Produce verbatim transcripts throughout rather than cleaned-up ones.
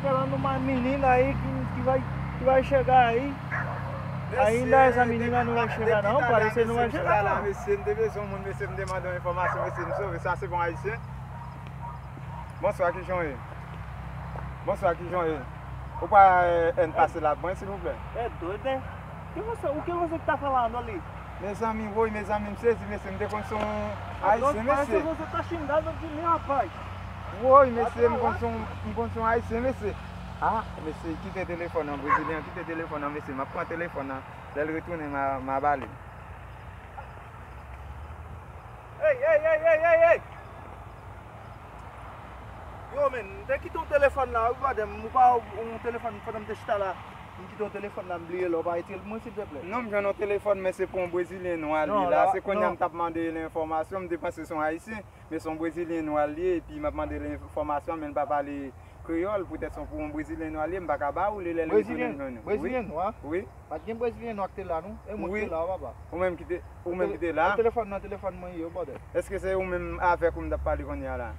Pela nou ma menina aí que, que vai, que vai chegar aí. Ainda essa menina não vai chegar não, parece que não vai chegar não. Mesye, m te bezwen yon moun, mesye, m te mande yon enfòmasyon, mesye, m sove. Sa se bon ayisyen? Bonswa, kijan w ye? Bonswa, kijan w ye? Ou pa, eh, N pase la pou mwen, silvouplè? É doido, é? Que você, o que você que tá falando ali? Mezanmi, woy, mezanmi, m sezi, mesye, m te konn se yon ayisyen, mesye. Parece que você tá xingando de mim, rapaz. Woy, mesye, m konn se yon, m konn se yon ayisyen, mesye. Ah, mesye, kite telefòn nan, brezilyen an kite telefòn nan, mesye, m ap pran telefòn nan. Lè l retounen, m a, m a ba li. Ey, ey, ey, ey, ey, ey! Yo, men, m te kite yon telefòn la, wi, brother, m, ou pa yon telefòn pandan m te chita la. M kite yon telefòn la, m bliye l, ou pa retire l pou mwen, silvouplè? Non, m jwenn yon telefòn, men se pou yon brezilyen nwa li la. Se kounye a m t ap mande l enfòmasyon, m te panse se yon ayisyen, men se yon brezilyen nwa li ye, epi m ap mande l enfòmasyon, men l pa pale kreyòl, poutèt se pou yon brezilyen nwa li ye, m pa ka ba ou li lè l retounen m jwenn ou. Brezilyen nwa? Wi. Pa t gen brezilyen nwa ki te la, non? E mwen ki te la, papa. Ou menm ki te, ou menm ki te la? Telefòn nan, telefòn mwen ye, brother. Èske se ou menm avèk ou m t ap pale kounye a la?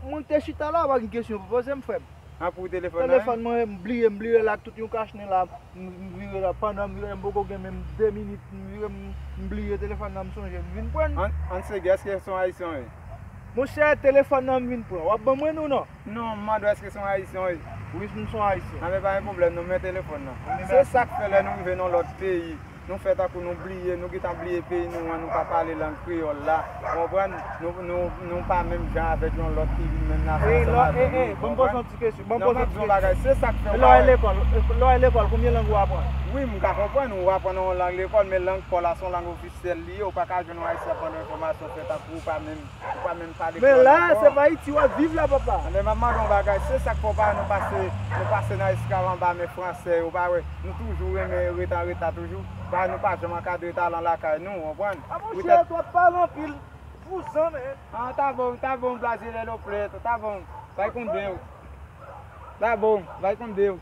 Mwen te chita la, pa gen kesyon pou poze m, frè m. An, pou telefòn nan? Telefòn mwen, m bliye, m bliye l ak tout yon kachnen la. M, m vire la, pandan m vire, m poko gen menm de minit, m vire, m, m bliye telefòn nan, m sonje, m vin pran l. An, an segi, èske se yon ayisyen w ye? Monchè, telefòn nan m vin pran. W ap ban mwen l ou non? Non, m mande w èske se yon ayisyen w ye? Wi, m se yon ayisyen. Anben, pa gen pwoblèm, non, men telefòn nan. Se sa k fè lè nou rive nan lòt peyi, nou fè tankou nou bliye, nou gentan bliye peyi nou an, nou pa pale lang kreyòl la. Ou konprann? Nou, nou, nou pa menm jan avèk yon lòt ki vin menm nasyon ansanm avè nou, ou konprann? Ban m poze yon ti kesyon. Non, m ap di w yon bagay, se sa k fè w pa wè. Lè w al lekòl, lè w al lekòl, konbyen lang ou aprann? Wi, m ka konprann, ou aprann yon lang lekòl, men lang pa w la, se yon lang ofisyèl li ye, ou pa ka jwenn yon ayisyen ap ban w enfòmasyon, fè tankou ou pa menm Ou pa menm pale kreyòl ankò. Men la, se pa Ayiti w ap viv la, papa. Anben, m ap mande w yon bagay. Se sa k fè w pa wè nou pase, nou pase nan esklav anba men fransè yo, pa wè? Nou toujou renmen ret an reta toujou. Pa wè nou pa janm ankadre talan lakay nou, w konprann? A, monchè, w ap pale anpil. Vouzan, men. Ah, tá bom, tá bom, Brasileiro preto, tá bom. Vai com Deus. Tá bom, vai com Deus.